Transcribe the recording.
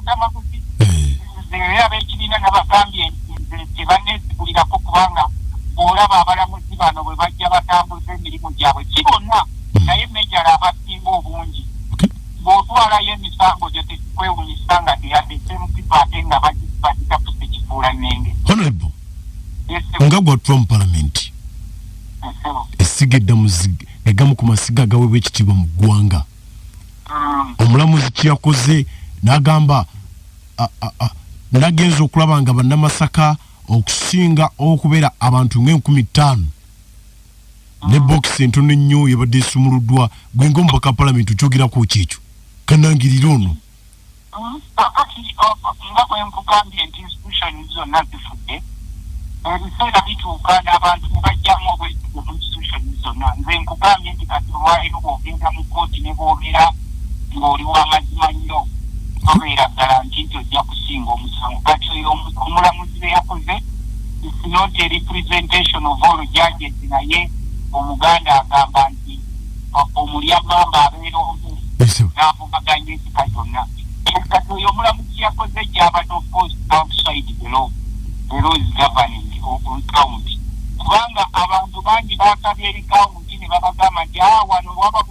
butamaguzi. Nze era ab'ekibiina nabagambye nti nze tebanneezigulirako, kubanga bw'olaba abalamuzi bano bwe bajja batambuza emirimu gyabwe, si bonna, naye major abasinga obungi, bw'otwalayo emisango gyo tekikwewunyisa nga teyadde same people, ate nga bagitapuse kifuula nnenge. Honorable, nga gwatula mu palamenti, essiga eddamuzi egamu ku masiga agaweebwa ekitiibwa mu ggwanga, omulamuzi kyeyakoze n'agamba, nagenza okulaba nga Bannamasaka okusinga okubeera abantu nga 5000 ne bokisi entono ennyo yabadde esumuluddwa. Gwe ngaomubaka palamenti okyogerako ki ekyo kanangirire ono? Kakati nga bwe nkugambye nti institution zonna zifudde, ebiseera bituuka n'abantu ne bajjamu obwesige mu institution zonna. Nze nkugambye nti kati olwaleero bw'ogenda mu kooti, ne bw'obeera ng'oli w'amazima nnyo, tobeera ddala nti ojja kusinga omusango. Kati oyo omulamuzi be yakoze is not a representation of all judges, naye Omuganda agamba nti omulyamamba abeera omu n'avumaganya ekika kyonna. Kati oyo omulamuzi yakoze gyabadde, of course, outside the law. The law is governing on count, kubanga abantu bangi basabye eri county ne babagamba nti a wano waba